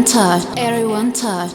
Touch. Everyone touch.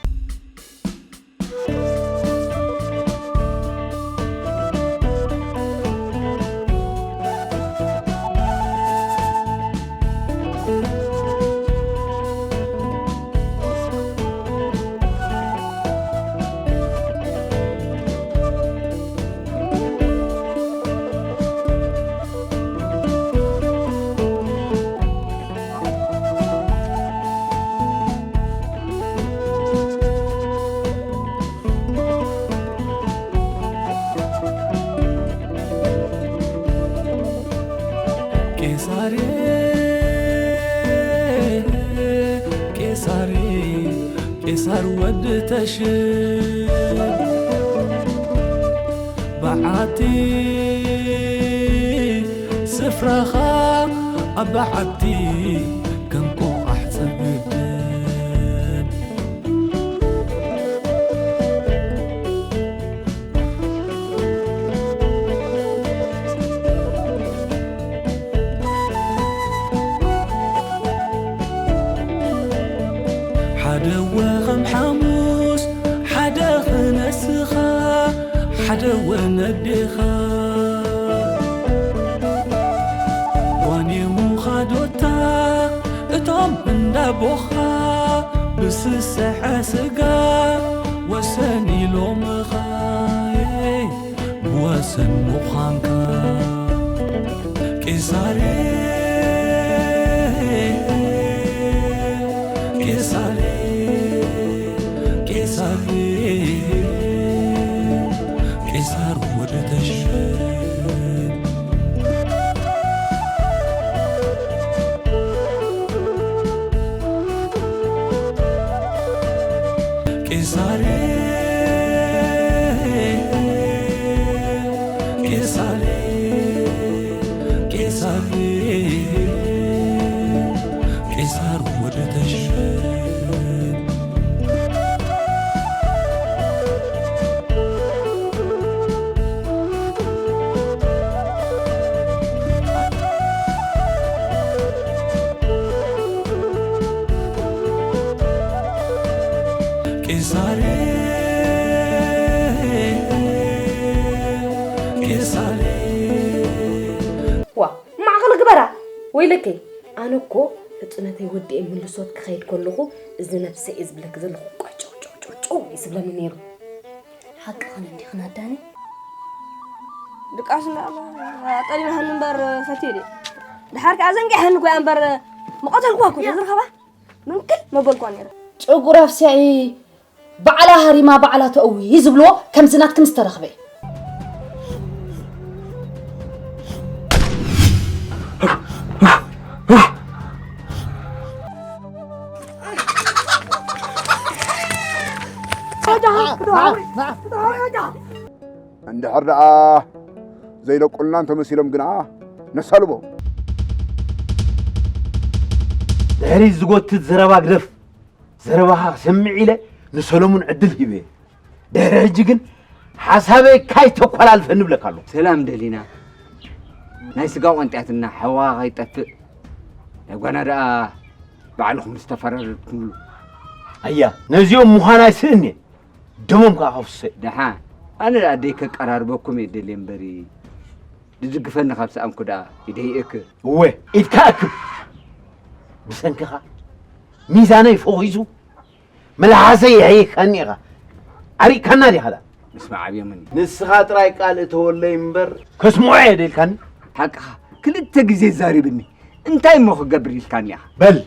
ቄሳሬ፣ ቄሳሬ፣ ቄሳር ወዲ ተሽን በዓቲ ስፍራኻ ኣብ በዓቲ ከም ቆቓሕ ጸገደን። ሓደ ወ ከም ሓሙስ፣ ሓደ ኸ ነስኻ፣ ሓደ ወ ነዴኻ። ዋኔ ሙኻዶታ እቶም እንዳቦኻ ብስስሐ ስጋ ወሰን ኢሎምኻ። ብወሰን ምዃንካ። ቄሳሬ፣ ቄሳሬ፣ ቄሳሬ፣ ቄሳር ወደ ተሽን። ቄሳሬ፣ ቄሳሬ፣ ቄሳሬ፣ ቄሳር ወደ ተሽን። ቄሳሬ፣ ቄሳሬ። ዋ፣ ማዕቕሊ ግበራ። ወይለከይ፣ ኣነ እኮ ህጹነተይ ወዲኤ ምልሶት ክኸይድ ከለኹ፣ እዚ ነብሰይ እየ ዝብለኪ ዘለኹ፣ ቋጭ፣ ጭው፣ ጭው፣ ጭው እዩ ዝብለኒ ነይሩ። ሓቅኽን እንዲኽን ኣዳኒ። ድቃስ እንዳለ ጠሊመሃኒ እምበር ፈትየ ድየ? ድሓር ከኣ ዘንጊሐኒ እኮ እያ እምበር፣ ምቐተልኩዋ እኮ ተዝረኸባ ምንክል መበልኳ ነይረ። ጨጉራ ኣፍስያ ባዕላ ሃሪማ ባዕላ ተእዊ ዝብልዎ ከምዚ ናትክን ዝተረኽበ እዩ። እንድሕር ደኣ ዘይለቁልና እንተመሲሎም ግና ነሳልቦም። ድሕሪ ዝጎትት ዘረባ ግደፍ። ዘረባኻ ክሰምዕ ኢለ ንሰሎሙን ዕድል ሂበ። ድሕሪ ሕጂ ግን ሓሳበይ ካይተኮላልፈኒ እብለካ ኣለኹ። ሰላም ደሊና፣ ናይ ስጋ ቆንጥያትና ሓዋ ከይጠፍእ፣ ናይ ጓና ደኣ ባዕልኹም ዝተፈራረድኩምሉ። ኣያ፣ ነዚኦም ምዃን ኣይስእን እየ። ደሞም ከኣ ከፍስሶ እየ። ደሓ፣ ኣነ ደኣ ደይ ከቀራርበኩም እየ ደልየ እምበሪ፣ ድድግፈኒ ካብ ሰኣንኩ ደኣ ኢደይ ይእክብ። እወ፣ ኢድካ ኣክብ። ብሰንክኻ ሚዛነይ ፈኺሱ፣ መልሓሰይ የሕይካኒ ኢኻ። ዓሪቕካና ዲኻ ደኣ? ምስማዕ ኣብዮምኒ። ንስኻ ጥራይ ቃል እተወለይ እምበር፣ ከስምዖ እየ ደልካኒ። ሓቅኻ፣ ክልተ ግዜ ዛሪብኒ። እንታይ እሞ ክገብር ኢልካኒ ኢኻ? በል፣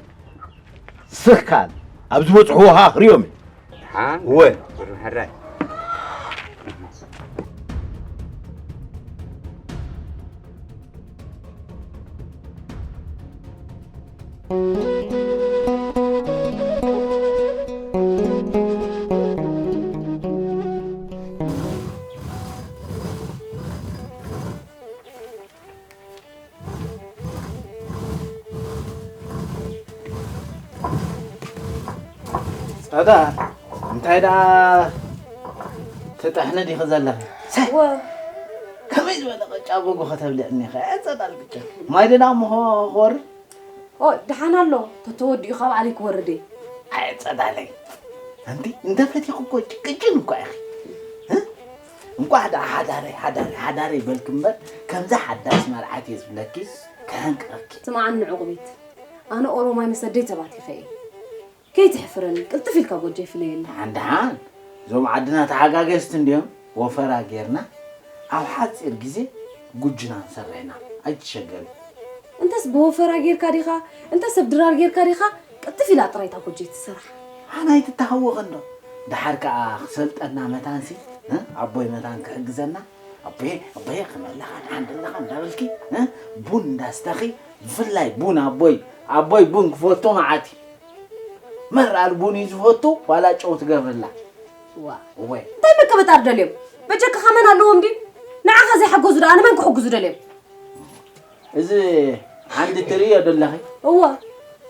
ስኽ ከኣል፣ ኣብ ዝበጽሕዎ ኸኣ ክርእዮም እየ። ደሓን። እወ። ግርም ሕራይ። ጸዳ፣ እንታይ ደኣ ትጥሕኒ ዲኺ ዘለኺ? ሰ-፣ ወ- ከመይ ዝበለ ቅጫ ጎጎ ከተብልዕኒ ኢኺ? ጸዳል ቅጫ። ማይ ደኣ እሞ ክወርድ? ኦ፣ ደሓን ኣሎ። ተተወዲኡ ካብ ዓሊ ክወርድ እየ። ኣየ ጸዳለይ፣ ኣንቲ እንተፈቲኹ እኮ ጭቅጭን እኳ ኢኺ። እ? እንቋዕ ደኣ ሓዳረይ፣ ሓዳረይ፣ ሓዳረይ በልኪ እምበር፣ ከምዛ ሓዳስ መርዓት እየ ዝብለኪስ ከሕንቅረኪ። ስምዓኒ ዕቑቢት፣ ኣነ ኦሮማይ ምስ ኣደይ ተባቲኸ እየ። ከይትሕፍረኒ፣ ቅልጥፍ ኢልካ ጎጆይ ፍለየኒ። ደሓን ደሓን፣ እዞም ዓድና ተሓጋገዝቲ እንድዮም፣ ወፈራ ጌርና ኣብ ሓጺር ግዜ ጉጅና ንሰርሕ ኢና፣ ኣይትሸገሪ። እንተስ ብወፈራ ጌርካ ዲኻ፣ እንተስ ኣብ ድራር ጌርካ ዲኻ፣ ቅልጥፍ ኢላ ጥራይ እታ ጎጆይ ትሰርሓ። ኣነ ኣይትተሃወኺ እንዶ፣ ደሓር ከኣ ክሰልጠና መታንሲ፣ እ? ኣቦይ መታን ክሕግዘና፣ ኣቦየ፣ ኣቦየ፣ ከመይ ኣለኻ፣ ደሓን ደለኻ እንዳበልኪ፣ እ? ቡን እንዳስተኺ፣ ብፍላይ ቡን ኣቦይ፣ ኣቦይ ቡን ክፈቱ መዓት እዩ። መር ኣል ቡን እዩ ዝፈቱ፣ ዋላ ጨው ትገብርላ። ዋ። እወ። እንታይ ምቅብጣር ደልዮም? በጀካ ከመን ኣለዎም ድዩ? ንዓኻ ዘይሓገዙ ደኣ ንመን ክሕግዙ ደልዮም? እዚ ዓንዲ ትርእዮ ደለኺ? እወ።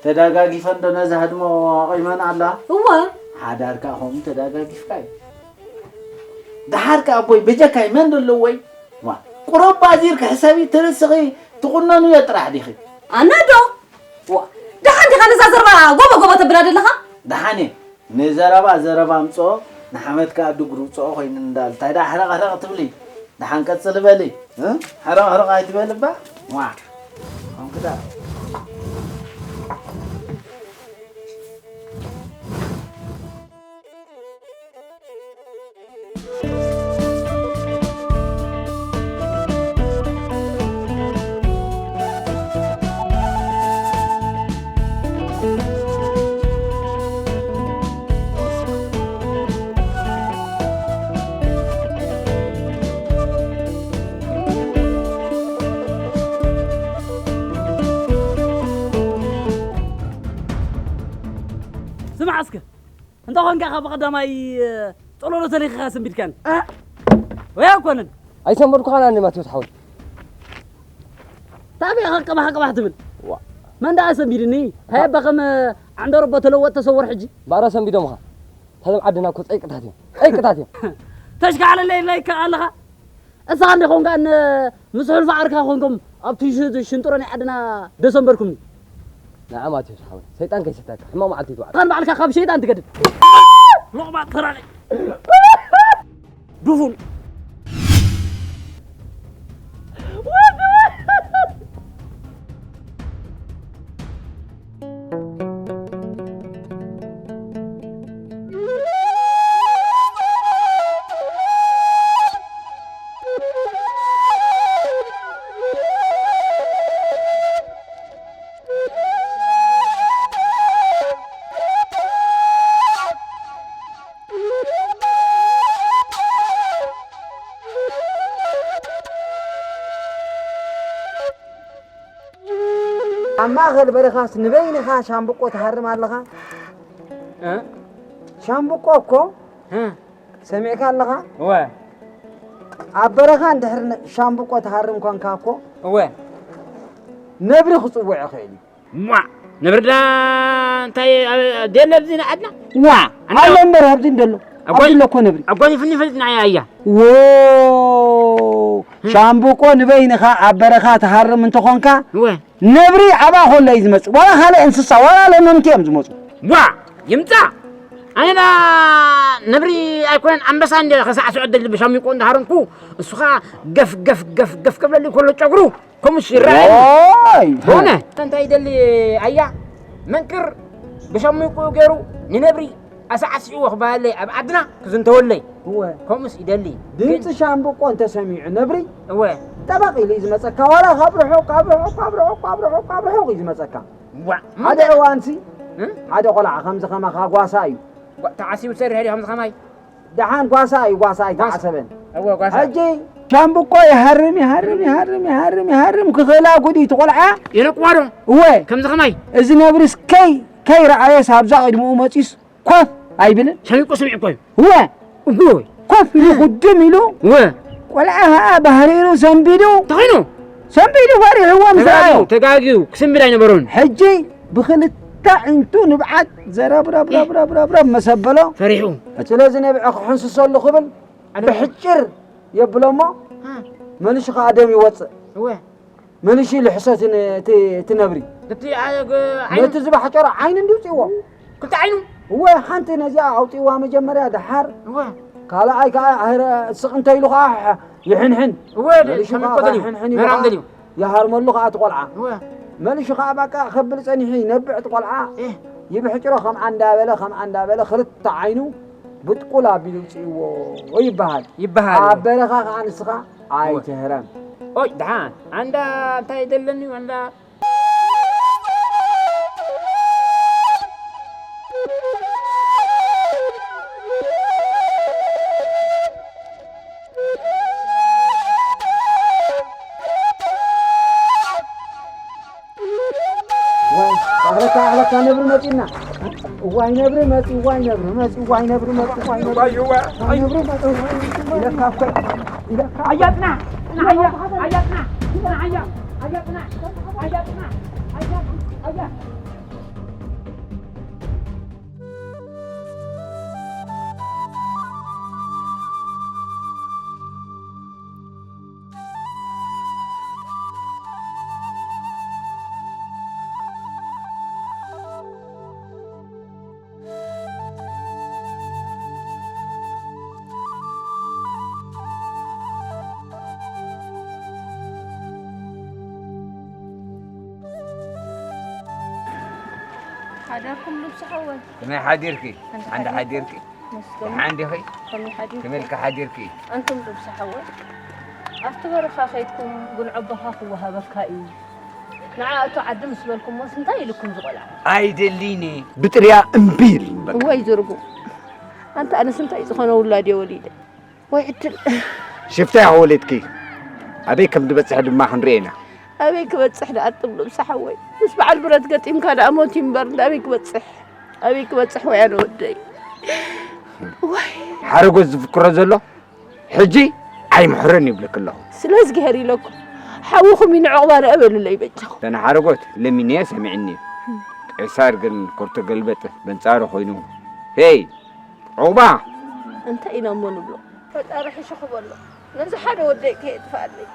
ተዳጋጊፈን ዶ ነዚ ሃድሞ ኣቑመን ኣለዋ? እወ። ሓዳር ከኣ ከምኡ ተዳጋጊፍካ እዩ። ደሓር ከኣ ኣቦይ በጀካይ መን ደለዎይ? ዋ፣ ቁሩብ ኣዚርኪ ሕሰቢ፣ ትርስኺ ትቑነንዮ ጥራሕ ዲኺ? ኣነ ዶ? ዋ፣ ደሓን ዲኻ ነዛ ዘረባ ጎቦ ጎቦ ተብላ ደለኻ? ደሓን እየ። ንዘረባ ዘረባ ኣምጽኦ፣ ንሓመድ ከኣ ድግሪ ውጽኦ ኮይኑ እንዳል። እንታይ ደኣ ሕረቕ ሕረቕ ትብሊ? ደሓን ቀጽሊ በሊ። እ? ሕረቕ ሕረቕ ኣይትበሊ እባ። ዋ፣ ኮንክ ደኣ። ስማዕ እስከ፣ እንተ ኾንካ ካብ ቀዳማይ፣ እ፣ ጸሎሎ ተሊኽኻ ሰንቢድካኒ። እ? ወይ ኣይኮነን? ኣይሰንበድኩኻን ኣነ ማቴዎስ ሓወይ። ታበይ ኢኻ ቅባሕ ቅባሕ ትብል? ዋ። መን ደኣ ሰንቢድኒ? ሃየባ ከም ዓንደረቦ ተለወጥ ተሰወር ሕጂ። ባዕራ ሰንቢዶምኻ። ታዞም ዓድና እኮ ጸይቅታት እዮም። ጸይቅታት እዮም። ተሽካዕለለይ ኢለካ ኣለኻ። እሳ እንደ ኾንካ ን-፣ ምስ ሕልፊ ዓርካ ኾንኩም ኣብቲ ሽ-፣ ሽንጥሮ ናይ ዓድና ደሰንበርኩምኒ። ንዓ ማቴዎስ ሓወይ፣ ሰይጣን ከይሰተካ፣ ሕማቕ መዓልቲ ይትባዕ። ካን ባዕልካ ካብ ሸይጣን ትገድል። ሎቕማጥ ተራቂ። ድፉን። ኣብ ማእኸል በረኻስ ንበይንኻ ሻምብቆ ትሃርም ኣለኻ? እ? ሻምብቆ እኮ እ? ሰሚዕካ ኣለኻ? እወ። ኣብ በረኻ እንድሕር ነ-፣ ሻምብቆ ትሃርም ኮንካ እኮ እወ። ነብሪ ክጽውዕ ይኽእል እዩ። ሟ! ነብሪ ዳ እንታይ ኣብ፣ ኣብ ደለ ኣብዚ ንዓድና? ዋ! ኣነ ኣሎ እምበር ኣብዚ እንደሎ። ኣብ ኣብዚ ጎኒ፣ ኣሎ እኮ ነብሪ። ኣብ ጎኒ ፍኒ ፈልጥ ንዓይ ኣያ። ዎ! ሻምብቆ ንበይንኻ ኣብ በረኻ ትሃርም እንተኾንካ፣ እወ። ነብሪ ኣብኣ ከሎ እዩ ዝመጽእ። ዋላ ካልእ እንስሳ፣ ዋላ ለመምቲ እዮም ዝመጹ። ዋ! ይምጻእ! ኣነ ዳ ነብሪ ኣይኮነን ኣንበሳ እንደ ከሳዕስዖ ደሊ ብሻምብቆ እንዳሃረምኩ፣ እሱ ኸኣ ገፍ፣ ገፍ፣ ገፍ፣ ገፍ ከብለሊ ከሎ ጨጉሩ። ከምኡስ ይረኣየኒ። ኦይ! ሆነ። እንታይ ይደሊ ኣያ? መንክር ብሸሚቁ ገይሩ ንነብሪ ኣሳዕሲዕዎ ክበሃለይ ኣብ ዓድና ክዝንተወለይ። እወ። ከምኡስ ይደሊ። ድምፂ ግን ሻምብቆ እንተሰሚዑ ነብሪ እወ። ጠበቕ ኢሉ እዩ ዝመፀካ። ዋላ ካብ ርሑቕ፣ ካብ ርሑቕ፣ ካብ ርሑቕ፣ ካብ ርሑቕ፣ ካብ ርሑቕ እዩ ዝመፀካ። ዋ፣ ሓደ እዋንሲ እ? ሓደ ቆልዓ ከምዚ ከማኻ ጓሳ እዩ። ጓ-፣ ተዓሲቡ ዝሰርሕ ድዩ ከምዚ ከማይ? ደሓን ጓሳ እዩ፣ ጓሳ ጓሳ። ኣይተዓሰበን። እወ፣ ጓሳ። ሕጂ ሻምብቆ ይሃርም፣ ይሃርም፣ ይሃርም፣ ይሃርም፣ ይሃርም፣ ክኽእላ ጉድ እዩ፣ እቲ ቆልዓ። የነቅዋ ዶ? እወ። ከምዚ ከማይ? እዚ ነብሪስ ከይ-፣ ከይረኣየስ ኣብዛ ቅድሚኡ መፂስ ኮፍ ኣይብልን? ሻምብቆ ሰሚዑ እኮ እዩ። እወ። እወ። ኮፍ ኢሉ ጉድም ኢሉ፣ እወ። ቆልዓ ኸዓ ባህሪሩ ሰንቢዱ። እንታይ ኮይኑ? ሰንቢዱ ፈሪሕዎ ምስ ተጋግዩ፣ ረኣዮ። ተጋግዩ፣ ክስንብድ ኣይነበሮን። ሕጂ ብኽልተ ኣዒንቱ ንብዓት ዘረብ ረብ ረብ ረብ ረብ ረብ መሰበሎ። ፈሪሑ። ስለዚ ነብዐ ክሕንስሰሉ ክብል ኣነ ብሕጭር የብሎ እሞ፣ እ። መሊሹ ኸዓ ደም ይወፅእ። እወ። መሊሹ ይልሕሶ እቲ ን-፣ እቲ፣ እቲ ነብሪ። እቲ ዓ-፣ ግ-፣ ዓይኑ? ነቲ ዝባሕጨሮ ዓይኑ እንዲ ውፅእዎ። ክልተ ዓይኑ? እወ፣ ሓንቲ ነዚኣ ኣውፅእዋ መጀመርያ፣ ደሓር እወ። ካልኣይ ከዓ ኣህረ-፣ ስቕ እንተ ኢሉ ከዓ ይሕንሕን። እወ፣ መሊሹ ከመይ ከዓ ኮተን እዩ? ክሕንሕን ኢሉ ምህራም ከዓ ደልዩ። ይሃርመሉ ከዓ እቲ ቆልዓ። እወ። መሊሹ ከዓ በቃ ከብል ፀኒሑ ይነብዕ እቲ ቆልዓ። እህ። ይብሕጭሮ ከምኣ እንዳበለ፣ ከምኣ እንዳበለ ክልተ ዓይኑ ብጥቁል ኣቢሉ ውፅእዎ ይበሃል። ይበሃል። ኣብ በረኻ ከዓ ንስኻ እወ። ኣይትህረም። ኦይ፣ ደሓን። ኣንዳ እንታይ ደለኒ? ኣንዳ ዋይ፣ ኣኽለካ፣ ኣኽለካ ነብሪ መፂና። እዋይ ነብሪ መፂ፣ እዋይ ነብሪ መፂ፣ እዋይ ነብሪ መፂ፣ እዋይ ነብሪ እዋይ፣ እዋይ፣ እዋይ ነብሪ መፂ፣ እዋይ ኢለካ እኮ፣ ኢለካ። ኣያ ፅናሕ፣ ፅናሕ፣ ኣያ፣ ኣያ ፅናሕ፣ ፅናሕ፣ ኣያ፣ ኣያ ፅናሕ፣ ኣያ ፅናሕ፣ ኣያ፣ ኣያ። ሓደርኩም ልብሲ ሓወይ። ከመይ ሓዲርኪ? ሓንቲ ሓንዲ ሓዲርኪ? ሓዲርኪ? መስገን። ደሓን ዲኺ? ከመይ ሓዲርኩም? ከመይ ኢልካ ሓዲርኪ? ኣንቱም ልብሲ ሓወይ። ኣብቲ በረኻ ከይድኩም ጉልዖ ኣቦኻ ክወሃበካ እዩ። ንዓ እቶ ዓዲ ምስ በልኩሞስ እንታይ ኢልኩም ዝቖልዓ? ኣይደሊኒ። ብጥርያ እምቢ ኢሉ በቃ። እዋይ ዝርጉ። ኣንታ ኣነስ እንታይ ዝኾነ ውላድ እየ ወሊደ። ወይ ዕድል። ሽፍታ ኢኻ ወሊድኪ። ኣበይ ከም ትበጽሒ ድማ ክንርኢ ኢና። ኣበይ ክበጽሕ ደኣ ትብሉ፣ ምሳሕ ሓወይ? ምስ በዓል ብረት ገጢምካ ደኣ ሞት እዩ እምበር፣ ኣበይ ክበጽሕ? ኣበይ ክበጽሕ ወይ ኣነ ወደይ? ዋይ። ሓረጎት ዝፍክሮ ዘሎ፣ ሕጂ ኣይምሕረን ይብለኪ ኣለኹ። ስለ እዝግሄር ኢለኩም፣ ሓውኹም እዩ ንዕቑባ ደኣ በሉለይ በጃኹም። ተን ሓረጎት ለሚነየ ሰሚዕኒ እዩ። ቄሳር ግን ኮርቶ ገልበጥ በንጻሩ ኮይኑ፣ ሄይ! ዑቕባ! እንታይ ኢና እሞ ንብሎ? ፈጣሪ ሕሹ ክበሎ። ነዚ ሓደ ወደይ ከየጥፍኣለይ።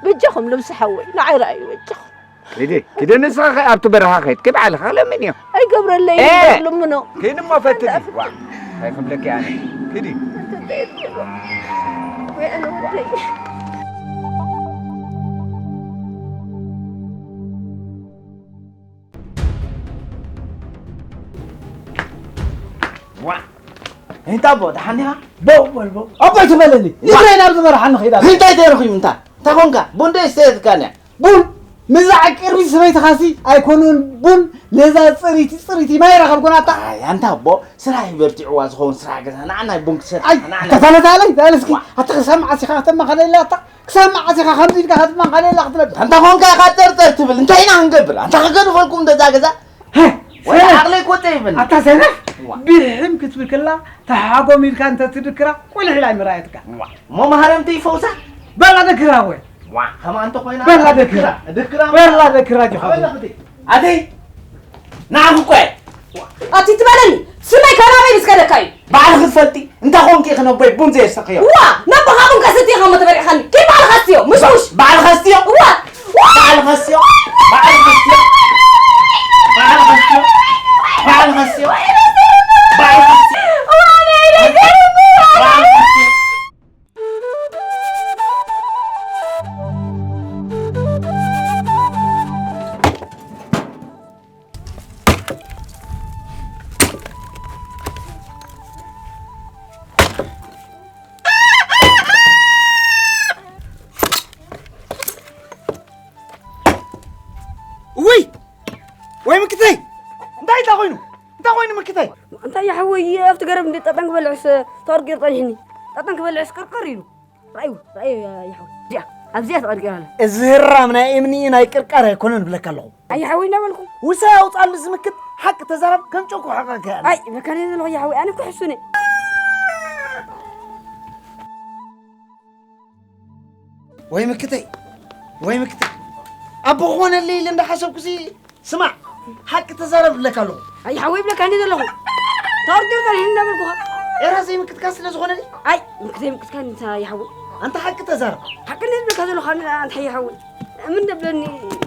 በጃኹም ልብሲ ሓወይ፣ ንዓይ ረኣዩ በጃኹም። ኪዲ፣ ኪዲ ንስኻ ኸ ኣብቲ በረኻ ከይድኪ ባዕልኻ ለምንዮ። ኣይገብረለይ፣ ኤ! ልምኖ። ኪዲ እሞ ፈትኒ። ዋ፣ እንታይ ክብለኪ ኣነ? ኪዲ። እንተ እንታይ ትብሎ? ወይ ኣነ ወደይ። ዋ። እንታይ ኣቦ፣ ደሓን ዲኻ? ቦ፣ ቦ፣ ቦ። ኣቦ ኣይትበለኒ። ዋ። ንብረይ ናብ ዝበርሓኒ ኸይዳ። እንታይ ተረኺቡ፣ እንታይ? እንታይ ኾንካ? ቡን ዶ የስተየትካንያ? ቡን? ምዛ ዕቅርቢ ሰበይትኻሲ ኣይኮኑን ቡን፣ ነዛ ጽሪቲ፣ ጽሪቲ ማይ ረኸብኩናታ። ኣይ፣ ኣንታ ኣቦ፣ ስራሕ ይበርቲዕዋ ዝኸውን ስራሕ ገዛ። ንዓ ናይ ቡን ክሰቲ፣ ኣይ፣ ንዓ ናይ ተፈለጣለይ፣ ዛለስኪ፣ ዋ። ኣታ ክሳብ መዓስ ኢኻ ከተማኻለላ ኣታ? ክሳብ መዓስ ኢኻ ከምዚ ኢልካ ክትማኻለላ ክትነብር? ኣንታ ኾንካ ኢኻ ጠርጠር ትብል፣ እንታይ ኢና ክንገብር? ኣንታ ክገድፈልኩም ደዛ ገዛ? ሄ፣ ወይ ሰነፍ! ዓቕለይ ኮተ ይብል። ኣታ ሰነፍ! ዋ። ብሕም ክትብል ከላ፣ ተሓጎም ኢልካ እንተ ትድክራ፣ ቆልሕ ኢላ ኣይምረኣየትካ። ዋ። እሞ መሃረምቲ ይፈውሳ? በላ ደክራ ወይ? ዋ፣ ከምኣ እንተ ኮይና፣ በላ ደክራ። ድክራ። በላ ደክራ ጅኻ። ኣበላ ክትይ። ኣተይ፣ ንዓኺ እኮ እየ። ኣቲ ትበለኒ፣ ስመይ ካናበይ ምስ ከደካ እዩ? ባዕልኺ ትፈልጢ፣ እንታይ ኮንኪ ኢኺ ነቦይ ቡን ዘየስተኽዮ? እዋ፣ ነቦኻ ቡን ከስትይ ኢኻ እሞ ተበሪዕኻኒ። ኪድ ባዕልኻ ስትዮ፣ ምሽ ምሽ። ባዕልኻ ስትዮ? እዋ፣ እዋ። ባዕልኻ ስትዮ? ባዕልኻ ስትዮ? ባዕልኻ ስትዮ? ባዕልኻ ስትዮ? ባዕልኻ ስትዮ? እዋ፣ ናይ ደገ እዋ። ባዕልኻ ስትዮ? ውይ! ወይ ምክተይ! እንታይ እንታይ ኮይኑ? እንታይ ኮይኑ ምክተይ? እንታይ ይሓወይ ኣብቲ ገረብ እንዲ ጠጠን ክበልዕስ ተወርቂሩ ጸኒሕኒ። ጠጠን ክበልዕስ ቅርቅር ኢሉ። ራእዩ፣ ራእዩ ይሓወይ። እዚኣ፣ ኣብዚኣ ተቐርቂራ ኣላ። እዚ ህራም ናይ እምኒ ናይ ቅርቃር ኣይኮነን ብለካ ኣለኹ። ኣይሓወይ እናበልኩ። ውሳይ ኣውጻሉ ዝምክት ሓቂ ተዛረብ ከም ጨንቁ ሓቐካ ያለ። ኣይ፣ በካኒ ዘለኹ ይሓወይ፣ ኣነ እኮ ሕሱነ። ወይ ምክተይ፣ ወይ ምክተይ። ኣቦ ክኾነለይ ኢለ እንዳሓሰብኩሲ፣ ስማዕ፣ ሓቂ ተዛረብ ብለካ ኣለኹ። ኣይ ሓወይ ብለካ እንዲ ዘለኹ። ታወርድ ዲዩ ጸኒሕኒ እንዳበልኩኻ። ኤራ ዘይምክትካ ስለ ዝኾነ ድዩ? ኣይ፣ ምክ-፣ ዘይምክትካ እንታ ይሓወይ። ኣንታ ሓቂ ተዛረብ። ሓቂ እንዲ ዝብለካ ዘለኹ ኣነ ኣንታ ይሓወይ። እምን ደብለኒ፣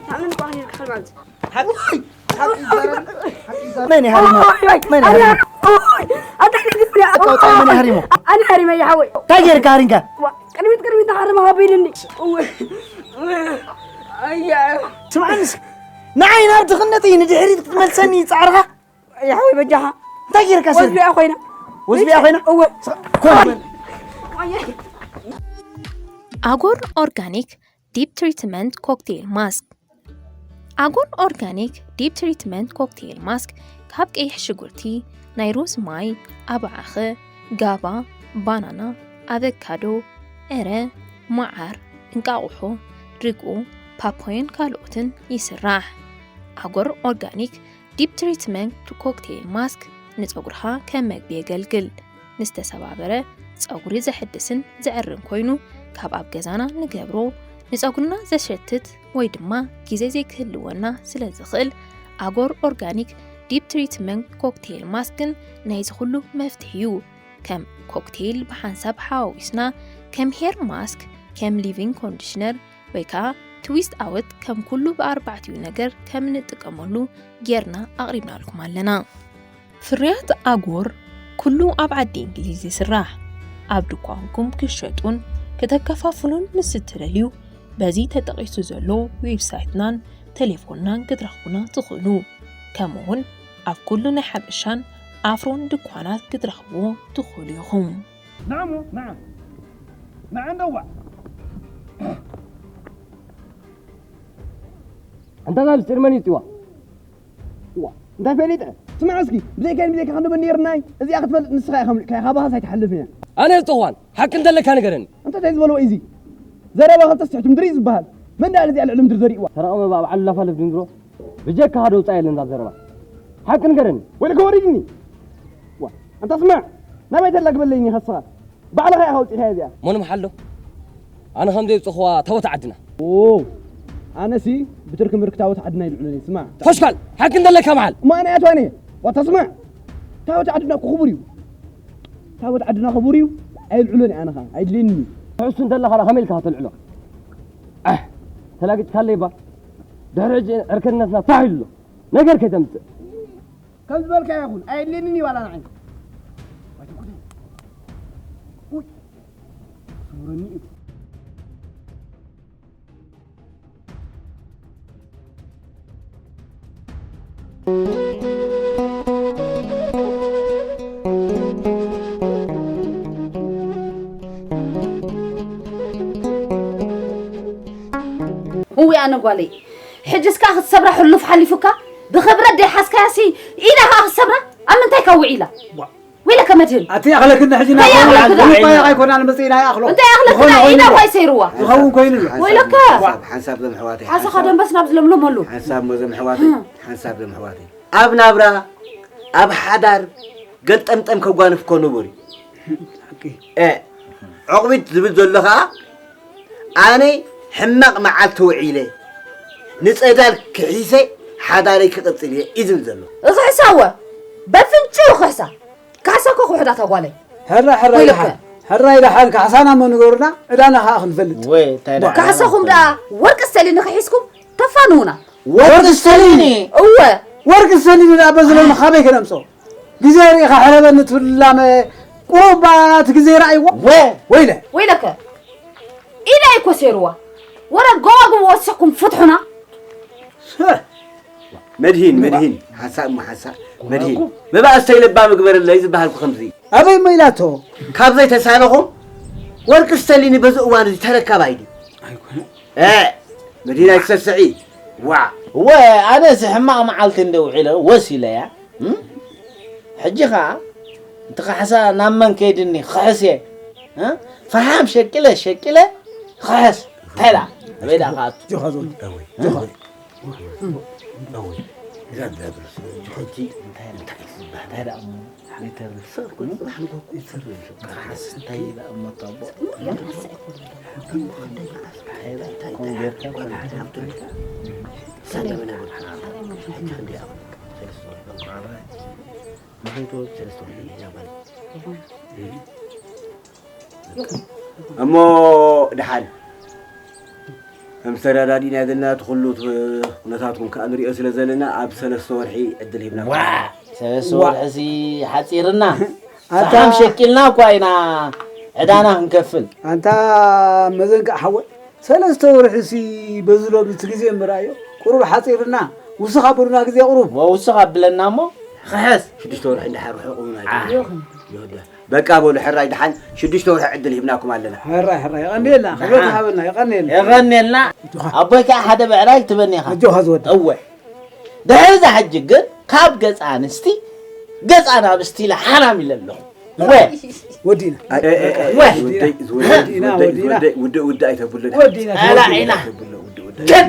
ታምን ቋህኒ ክኸል ማለት። ሓቂ፣ ሓቂ ይዛረብ፣ ሓቂ ይዛረብ። መን ይሃርሞ? መን ይሃርሞ? ኣታ ሕልፍ ያ። በቃ፣ ወጣ፣ መን ይሃሪሞ? ኣነ ሃሪመ ይሓወይ። እንታይ ጌርካ ሃሪምካ? ቅድሚት ቅድሚት ተሃርመ ሃቢልኒ። ኣያ። ስምዓኒ እስኪ። ንዓይ ናብ ድኽነተይ ንድሕሪት ክትመልሰኒ ጻዕርኻ? ይሓወይ በጃኻ። እንታይ ጌርካ ሰር? ወዝቢያ ኮይና። ወዝቢያ ኮይና? እወ። ኮን። ኣጎር ኦርጋኒክ ዲፕ ትሪትመንት ኮክቴል ማስክ። ኣጎር ኦርጋኒክ ዲፕ ትሪትመንት ኮክቴል ማስክ ካብ ቀይሕ ሽጉርቲ፣ ናይ ሩዝ ማይ፣ ኣባዓኸ፣ ጋባ፣ ባናና፣ ኣቨካዶ፣ ዕረ፣ መዓር፣ እንቃቑሖ፣ ርግኦ፣ ፓፓዮን ካልኦትን ይስራሕ። ኣጎር ኦርጋኒክ ዲፕ ትሪትመንት ኮክቴል ማስክ ንጸጉርኻ ከም መግቢ የገልግል። ንዝተሰባበረ ጸጉሪ ዘሕድስን ዘዕርን ኮይኑ ካብ ኣብ ገዛና ንገብሮ ንጸጉርና ዘሸትት ወይ ድማ ግዜ ዘይክህልወና ስለ ዝኽእል ኣጎር ኦርጋኒክ ዲፕ ትሪትመንት ኮክቴል ማስክን ናይዚ ኩሉ መፍትሒ እዩ። ከም ኮክቴል ብሓንሳብ ሓዋዊስና ከም ሄር ማስክ፣ ከም ሊቪንግ ኮንዲሽነር ወይ ከዓ ትዊስት ኣወት ከም ኩሉ ብኣርባዕቲኡ ነገር ከም እንጥቀመሉ ጌርና ኣቕሪብናልኩም ኣለና። ፍርያት ኣጎር ኩሉ ኣብ ዓዲ እንግሊዝ ይስራሕ። ኣብ ድኳንኩም ክሸጡን ከተከፋፍሉን ምስ እትደልዩ በዚ ተጠቒሱ ዘሎ ዌብሳይትናን ቴሌፎንናን ክትረኽቡና ትኽእሉ። ከምኡውን ኣብ ኩሉ ናይ ሓበሻን ኣፍሮን ድኳናት ክትረኽብዎ ትኽእሉ ኢኹም። نعم نعم نعم دوا እንተ ዛ ምስጢር መን ይጥዋ? እዋ እንታይ ፈሊጠ? ስማዕ እስኪ፣ ብዘይካይን ብዘይካ ክንዲ መን ነይርናይ? እዚኣ ክትፈልጥ ንስኻ ኢኻ ምልካይ፣ ካባኻስ ኣይትሓልፍን እያ። ኣነ ዝጠዋን ሓቂ እንተለካ ንገረኒ። እንተ እንታይ ዝበልዎ እዩ እዚ? ዘረባ ክልተ ስሕቱ ምድሪ እዩ ዝበሃል። መን ደኣ ነዚኣ ልዕሊ ምድሪ ዘሪእዋ? ተረቐመ ብኣ በዓል ላፋልፍ ድንግሮ። ብጀካ ሓደ ውፃእ የለን እዛ ዘረባ። ሓቂ ንገረኒ። ወይልከ ወሪድኒ። ዋ፣ ኣንታ ስማዕ፣ ናበይ ተላግበለይኒ ከስኻ? ባዕልኻ ኢኻ ኣውፂእኻያ እዚኣ። መን ምሓሎ? ኣነ ከም ዘየውፅእኽዋ ታቦት ዓድና። ኦ፣ ኣነሲ ብትርኪ ምርኪ ታቦት ዓድና ይልዕሉኒ። ስማዕ። ፈሽካል፣ ሓቂ እንደለካ ምሓል። እሞ ኣነ ኣትዋኒ። ዋታ ስማዕ። ታቦት ዓድና እኮ ክቡር እዩ። ታቦት ዓድና ክቡር እዩ። ኣይልዕሎን ኣነ ኸዓ ኣይድልየንን እዩ። ትሕሱ እንተለኻ ኸመይ ኢልካ ተልዕሎ? ኣሕ፣ ተላጊጽካለይ እባ። ድሕሪ ሕጂ ዕርክነትና ፋሕ ኢሉ ኣሎ። ነገር ከይተምጽእ። ከም ዝበልካ ይኹን፣ ኣየድልየንን እዩ ዋላ ንዓይ። ኣይትኩኒ። ውይ፣ ስውረኒ እዩ። እውይ ኣነ ጓለይ፣ ሕጅስ ከኣ ክትሰብራ ሕሉፍ ሓሊፉካ፣ ብኽብረት ደይሓዝካያሲ ኢዳ ከኣ ክትሰብራ ኣብ ምንታይ ከ ውዒላ? ወይለከ መድህን። ኣቲ ኣኽለክና ሕጂ እንታይ ኣኽለክና? እንታይ ኣይኮናን መጽኢና ይኣኽሎ። እንታይ ኣኽለክና? ዝኾነ ኮይኑ ኢዳ ኣሎ። እኳ ይሰይርዋ። ዝኸውን ኮይኑ ኣሎ። ወይለከ። ሓንሳብ፣ ሓንሳብ ዞም ኣሕዋተይ። ሓንሳብ ሓንሳብ ደንበስ ናብ ዝለምለመሉ። ሓንሳብ ሞ ዞም ኣሕዋተይ። ሓንሳብ ዞም ኣሕዋተይ። ኣብ ናብራ፣ ኣብ ሓዳር፣ ገልጠምጠም ከጓንፍ እኮ ንቡር እዩ። እ፣ ዕቑቢት ዝብል ዘሎ ኸዓ፣ ኣነ ሕማቕ መዓልቲ ውዒለ፣ ንጸዳል ክሒሰ ሓዳረይ ክቕጽል እየ እዩ ዝብል ዘሎ። እኽሕሳ እወ፣ በፍንጭሩ ክሕሳ። ካሕሳ እኮ ክውሕዳ እታ ጓለይ። ሕራይ ሕራይ ወይለከ። ደሓን፣ ሕራይ ደሓን ካሕሳና እሞ ንገሩና፣ ዕዳና ኸዓ ክንፈልጥ። ወይ፣ እንታይ ደኣ? ካሕሳኹም ደኣ ወርቂ ስተሊኒ ክሒዝኩም ተፋንዉና። ወርቂ ስተሊኒ? እወ። ወርቂ ስተሊኒ ደኣ በዚ ሎሚ ካበይ ክነምጽኦ? ግዜ ርኢኻ ሕረበኒ ትብል ላመ ቁሩብ እቲ ግዜ ረኣይዎ። ወ- ወይለ። ወይለከ። ኢዳ ኣይኮ ሴርዋ። ወረ ጎባጉብ ወሲኽኩም ፍትሑና። መድሂን፣ መድሂን፣ ሓንሳእ እሞ ሓንሳእ፣ መድሂን። መባእስተይ ለባ ምግበረለይ ዝበሃልኩ ከምዚ። ኣበይ እሞ ኢላቶ? ካብ ዘይተሳነኹም ወርቂ ስተሊኒ በዚ እዋን እዚ ተረካባይ ድዩ? ኣይኮነን። እ፣ መድሂን ኣይትሰስዒ። ዋዕ። እወ፣ ኣነሲ ሕማቕ መዓልቲ እንደ ውዒለ ወሲለያ። እም? ሕጂ ኸዓ እቲ ካሕሳ ናብ መን ከይድኒ ክሕስ እየ? እ? ፈሓም ሸቂለ ሸቂለ ክሕስ። እንታይ ደኣ? ኣበይ ደኣ ክኣቱ? ጆኻ ዞን። ጆኻ። እሞ ደሓን ከም ዝተረዳዲእና ዘለና እቲ ኩሉ እቲ ኩነታትኩም ከኣ ንሪኦ ስለ ዘለና ኣብ ሰለስተ ወርሒ ዕድል ሂብና። ዋ! ሰለስተ ወርሕሲ ሓጺርና። ኣታ ሰሓም ሸቂልና እኳ ኢና ዕዳና ክንከፍል። ኣንታ መዘንግዕ ሓወይ፣ ሰለስተ ወርሕሲ በዚ ሎሚ እቲ ግዜ ምርኣዮ። ቁሩብ ሓጺርና። ውስኽ ኣብሉና ግዜ ቁሩብ። ወውስኽ ኣብለና እሞ ክሕስ። ሽዱሽተ ወርሒ እንድሓር ርሑቕ እውን ኣይኮነን። ይኹን። ይወዳ። በቃ በሉ ሕራይ ደሓን ሽዱሽተ ወርሒ ዕድል ሂብናኩም ኣለና። ሕራይ፣ ሕራይ፣ የቐንየልና። ክብረት ደሓን። ይሃበልና፣ የቐንየልና። የቐንየልና። ኣጆኻ። ኣቦይ ከኣ ሓደ ብዕራይ ትበኒ ኢኻ። ኣጆኻ ዝወዳ። እወ። ድሕሪ እዛ ሕጂ ግን ካብ ገጽ ኣንስቲ ገጽ ኣናብስቲ ኢለ ሓራም ኢለ ኣለኹ። እወ። ወዲና። ኣይ፣ ኣይ፣ ኣይ፣ ኣይ፣ ወዲና። ወደይ፣ ዝወደይ፣ ወዲና፣ ዝወደይ፣ ወዲና። ዝወደይ፣ ውደ፣ ውደ ኣይተብሎ። ወዲና። ጸላኢና። ኣይተብሎ፣ ውደ፣ ውደ። ግን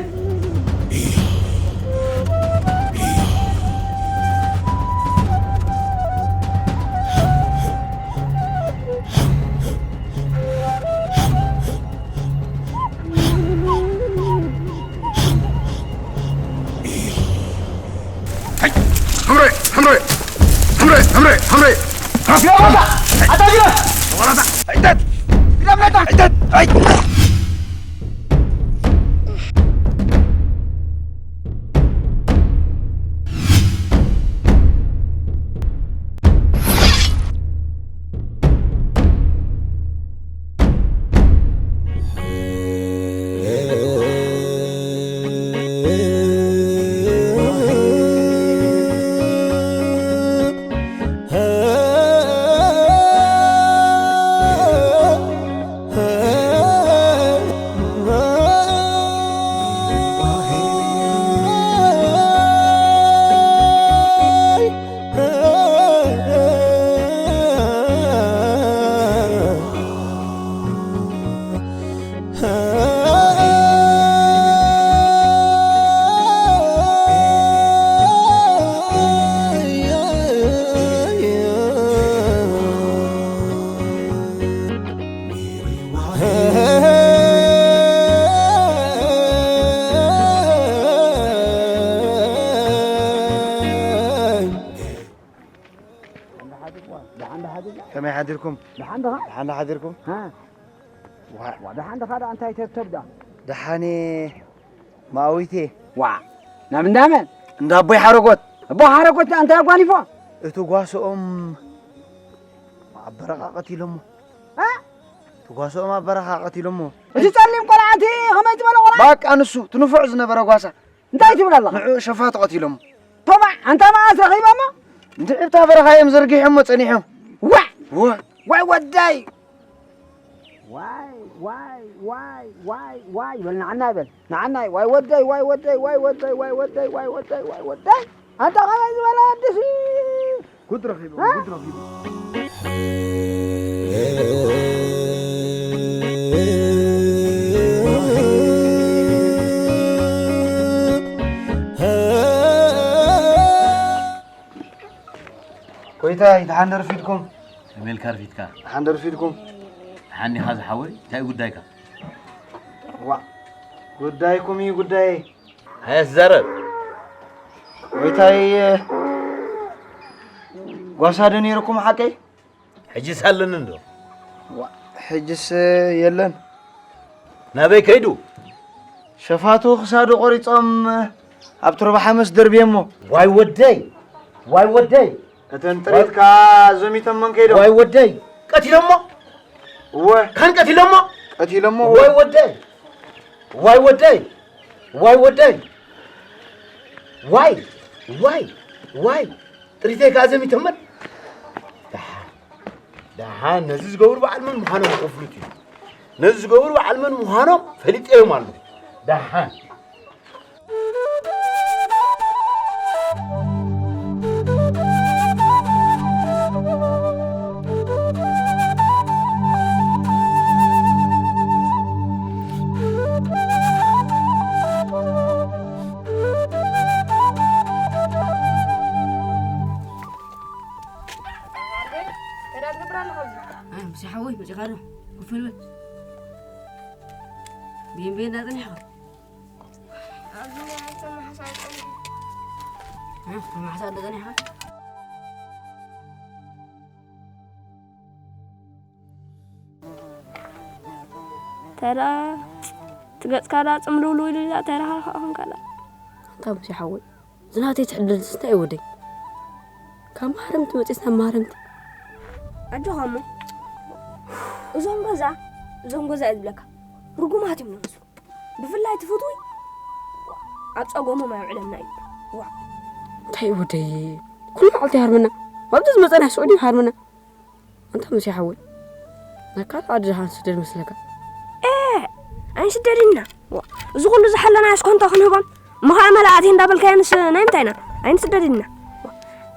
ከመይ ሓዲርኩም? ደሓን ዶ ሓዲርኩም? ሃ? ዋ። ዋ፣ ደሓን ዶ ደኣ እንታይ ተብተብ ደኣ? ደሓን እየ። ማዊቴ። ዋ፣ ናብ እንዳ መን? እንዳ ኣቦይ ሓረጎት። ኣቦ ሓረጎት እንታይ ኣጓኒፎ? እቲ ጓሶኦም ኣብ በረኻ ቀቲሎሞ። እ? እቲ ጓሶኦም ኣብ በረኻ ቀቲሎሞ። እቲ ጸሊም ቆልዓ እቲ ከመይ ዝበለ ቆልዓ? ባቃ ንሱ፣ እቲ ንፉዕ ዝነበረ ጓሳ። እንታይ ትብል ኣለኻ? ንዑ ሸፋቱ ቀቲሎሞ። ቶማ፣ ኣንታ መዓስ ረኺቦሞ? እንድዒ እብታ በረኻ እዮም ዘርጊሖሞ ጸኒሖም። ዋይ! ዋ! ዋይ ወደይ! ዋይ፣ ዋይ፣ ዋይ፣ ዋይ፣ ዋይ፣ በል ንዓና ይበል። ንዓና፣ ዋይ ወደይ፣ ዋይ ወደይ፣ ዋይ ወደይ፣ ዋይ ወደይ፣ ዋይ ወደይ፣ ዋይ ወደይ። ኣንታ ኸመይ ዝበለ ወድሲ? ጉድ ረኺቡ፣ እ? ጉድ ረኺቡ። ጎይታይ፣ ደሓን ዶ ረፊድኩም? ከመይ ኢልካ ኣርፊድካ? ደሓን ዶ ረፊድኩም? ደሓን ዲኻ ዝሓወይ? እንታይ እዩ ጉዳይካ? ዋእ፣ ጉዳይኩም እዩ ጉዳየይ። ሃየ፣ ዝዛረብ። ጎይታይ፣ ጓሳ ዶ ነይርኩም ሓቀይ? ሕጅስ ኣለኒ እንዶ? ዋእ፣ ሕጅስ የለን። ናበይ ከይዱ? ሸፋቱ ክሳዱ ቆሪጾም ኣብቲ ሩባ ሓመስ ደርብየሞ። ዋይ ወደይ! ዋይ ወደይ! እተን ጥሪትካ ዘሚቶመን ከይዶም። ዋይ ወደይ! ቀቲሎሞ? እወ። ካን ቀቲሎሞ? ቀቲሎሞ፣ እወ። ዋይ ወደይ! ዋይ ወደይ! ዋይ ወደይ! ዋይ! ዋይ! ዋይ! ጥሪተይ ከኣ ዘሚቶመን? ደሓን፣ ደሓን፣ ነዚ ዝገብሩ በዓል መን ምዃኖም ክፍሉጥ እዩ። ነዚ ዝገብሩ በዓል መን ምዃኖም ፈሊጠዮም ኣለኹ። ደሓን። እንታይ ትገብር ኣለኻ ኣብዚ? ኣይ፣ ምሳይ ሓወይ መጺኻ ዶ? ኮፍ በል። ብየን ብየን ዳ ጸኒሕኻ? ኣብዚ ናይ ተመሓሳሪ ጸኒሐ። እ? ተመሓሳሪ ዶ ጸኒሕኻ? ተራ ትገጽካ ዳ ጽምልውልው ኢሉ ኢላ ተራ ሃልካ ኾንካ ዳ። ኣንታ ሙሴ ሓወይ፣ ዝናተይ ትሕድልስ እንታይ እዩ ወደይ? ካብ ማህረምቲ መፂስ ናብ ማህረምቲ። ኣጆኻ እሞ። እዞም ገዛ፣ እዞም ገዛ እየ ዝብለካ። ርጉማት እዮም ንነብሱ። ብፍላይ እቲ ፍትዊ ኣብ ጸገሞም ኣየውዕለና እዩ። ዋ። እንታይ እዩ ወደይ? ኩሉ መዓልቲ ይሃርመና። ኣብቲ ዝመጸና ስዑዲ ይሃርመና። ኣንታ ሙሴ ሓወይ፣ ናብ ካልእ ዓዲ ዲኻ ንስደድ መስለካ? ኤ፣ ኣይንስደድን ኢና። ዋ፣ እዚ ኩሉ ዝሓለናዮ እስኮ እንታይ ክንህቦም? እሞ ኸዓ መላእቲ እንዳበልካዮንስ ናይ ምንታይ ኢና? ኣይንስደድን ኢና። ዋ፣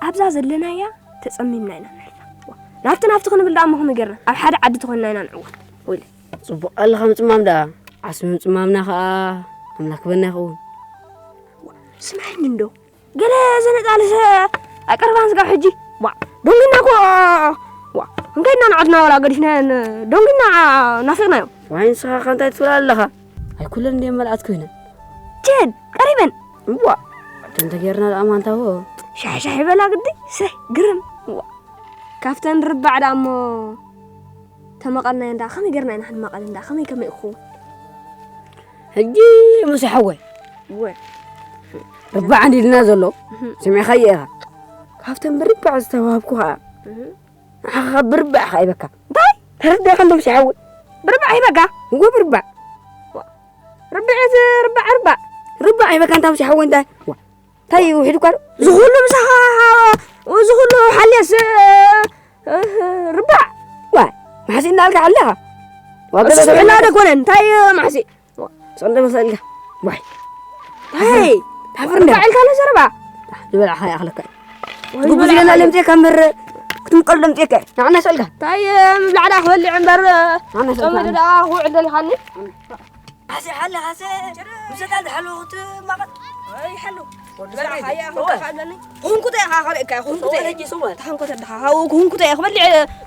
ኣብዛ ዘለናያ ተጸሚምና ኢና ንሕና። ዋ፣ ናብቲ ናብቲ ክንብል ደኣ እሞ ከመይ ጌርና? ኣብ ሓደ ዓዲ ተኾንና ኢና ንዕወት። ወይለ። ጽቡቕ ኣለኻ ምጽማም ደኣ። ዓስቢ ምጽማምና ኸኣ ኣምላኽ ክበና ይኸውን። ዋ፣ ስምዓኒ እንዶ። ገለ ዘነጣልሰ ኣቀርባን ስጋብ ሕጂ። ዋ፣ ደንጊና እኮ። ዋ፣ እንከይድና ንዓድና ዋላ ገዲፍናየን ደንጊና ናፊቕናዮ። ዋይ፣ ንስኻ ከ እንታይ ትብል ኣለኻ? ኣይኩለን እንድየን መልኣት ኮይነን። ቸድ፣ ቀሪበን። እዋ፣ እተን ተጌርና ደኣ ማንታዎ። ሻሕ ሻሕ ይበላ ግዲ። ሰይ፣ ግርም። ዋ፣ ካብተን ርባዕ ደኣ እሞ ተመቐልናየን ደኣ ከመይ ጌርና ኢና ክንመቐለን ደኣ? ከመይ ከመይ ክኸውን? ሕጂ ሙሴ ሓወይ፣ እወ። ርባዕ እንዲልና ዘሎ፣ እህ። ሰሚዕኻዮ ኢኻ። ካብተን ብርባዕ ዝተዋህብኩ ኸኣ፣ እህ። ንዓኻ ብርባዕ ኸኣ ይበካ። እንታይ? ተረዲእካ እንዶ ሙሴ ሓወይ? ብርባዕ ይበካ? እወ፣ ብርባዕ። ዋ። ርብዒ፣ ርባዕ፣ ርባዕ። ርባዕ ይበካ፣ እንታ ሙሴ ሓወይ፣ እንታይ? ዋ። እንታይ እዩ ውሒዱ እኳ ዶ? እዚ ኩሉ ምሳኻ፣ እዚ ኩሉ ሓልየስ፣ እ፣ ርባዕ። ዋይ፣ ማሕሲ እናልካ ሓሊኻ። ዋጋ እሱ ዘስብሐና ዝብላ ዶ ኮነ? እንታይ እዩ ማሕሲ? ዋ፣ ሰንደ መሰልካ። ዋይ። ሄይ፣ ታፍር እንደ ርባዕ ኢልካ ለ ዘረባ። ዝበላዕኻ ይኣኽለካ እዩ። ወይ ትጉዝ ዝበላዕኻ ኢለና እዩ። ለምፅኤካ እምበር ክትምቀሉ ለምፅኤካ እዩ። ንዓና ሰልካ። እንታይ ምብላዕ ዳ ክበልዕ እምበር፣ ንዓና ጾም ሰልካ። ዳ ክውዕል ደሊኻኒ? ሓሴ ሓለ፣ ሓሴ። ምሰታ ዝሓለወ ክትማቐል። ኣይ፣ ሓሉ። ወዲ ወላ ሰበይቲ። ሓያ እወ። ክንኩ ኣለኒ። ክንኩ ተይ፣ ኻ፣ ኸርእካ፣ ክንኩ ተይ። ሰወ፣ ሕጂ ሰወ። ተሓንኮተ ደኻ፣ ሃው፣ ክንኩ ተይ፣ ክበልዕ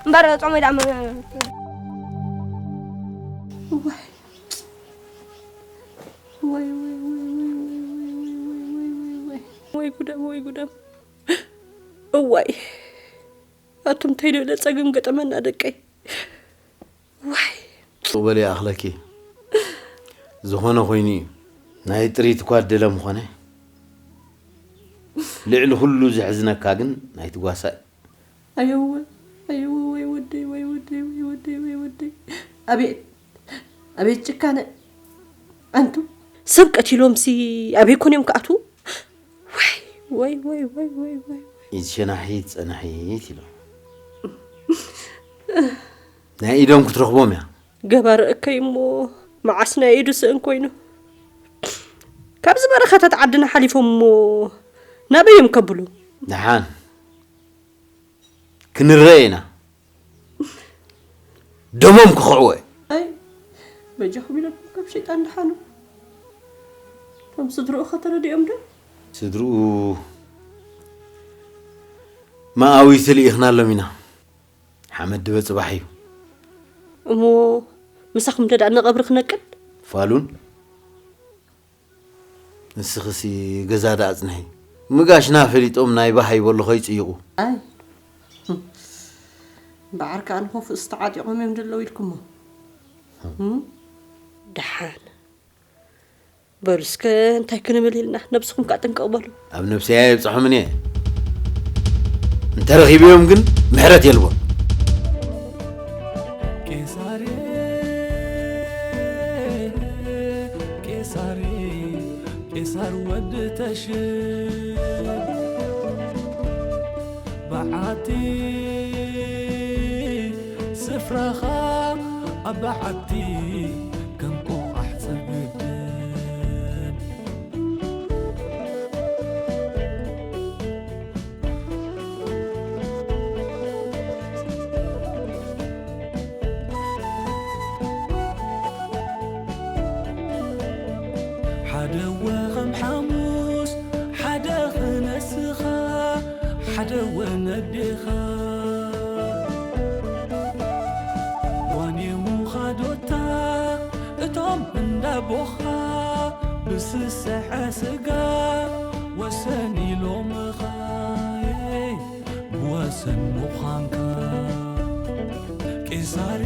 እምበር ጾመይ ደኣ ም-፣ ዋይ። ዋይ፣ ዋይ፣ ዋይ። ወይ ጉዳም፣ ወይ ጉዳም። እዋይ። ኣቱም እንታይ ዝበለ ጸገም ገጠመና ደቀይ። ዋይ። ጽቡቕ በሊ ይኣኽለኪ። ዝኾነ ኮይኑ እዩ። ናይ ጥሪት እኳ ደለ ምኾነ። ልዕሊ ኩሉ ዘሕዝነካ ግን ናይቲ ጓሳ እዩ። ኣየወ፣ ኣየወ፣ ወይ ወደይ፣ ወይ ወደይ፣ ወይ ወደይ፣ ወይ ወደይ። ኣቤት፣ ኣቤት ጭካነ። ኣንቱ ሰብ ቀቲሎምሲ ኣበይ ኮን እዮም ክኣትዉ? ወይ፣ ወይ፣ ወይ፣ ወይ፣ ወይ፣ ወይ። ኢድ ሸናሒት ጸናሒት ኢሎም። ናይ ኢዶም ክትረኽቦም እያ። ገባር እከይ እሞ መዓስ ናይ ኢዱ ስእን ኮይኑ። ካብዚ በረኻታት ዓድና ሓሊፎም እሞ ናበይ እዮም ከብሉ? ደሓን። ክንረአ ኢና። ደሞም ክኽዕዎ እዩ። ኣይ፣ በጃኹም ኢለኩም ካብ ሸይጣን ደሓኑ። እቶም ስድርኡ ኸ ተረዲኦም ዶ? ስድርኡ መኣዊቲ ልኢኽናሎም ኢና። ሓመድ ድበ ጽባሕ እዩ። እሞ ምሳኹም እንተ ደኣ ንቐብሪ ክነቅል? ፋሉን፣ ንስኽሲ ገዛ ደኣ ኣጽንሒ። ምጋሽና ፈሊጦም ናይ ባሃይ በሎ ከይጽይቑ። ኣይ፣ እምበኣር ከኣ ንኸፍኡስ ተዓጢቖም እዮም ዘለዉ ኢልኩሞ። እም? ደሓን። በሉ እስከ እንታይ ክንብል ኢልና፣ ነብስኹም ከኣ ጥንቅቕ በሉ። ኣብ ነብሰይ ኣየብጽሖምን እየ። እንተረኺበዮም ግን ምሕረት የልቦን። ቄሳሬ፣ ቄሳሬ፣ ቄሳር ወዲ ተሽር በዓቲ ስፍራኻ ኣብ በዓቲ ከም ቆቓሕ ጽግድን። ሓደ ወ ከም ሓሙስ፣ ሓደ ክነስኻ፣ ሓደ ወ ነዴኻ። ዋኔ ውኻዶታ እቶም እንዳቦኻ ብስስሐ ስጋ ወሰን ኢሎምኻ። ብወሰን ምዃንካ ቄሳሬ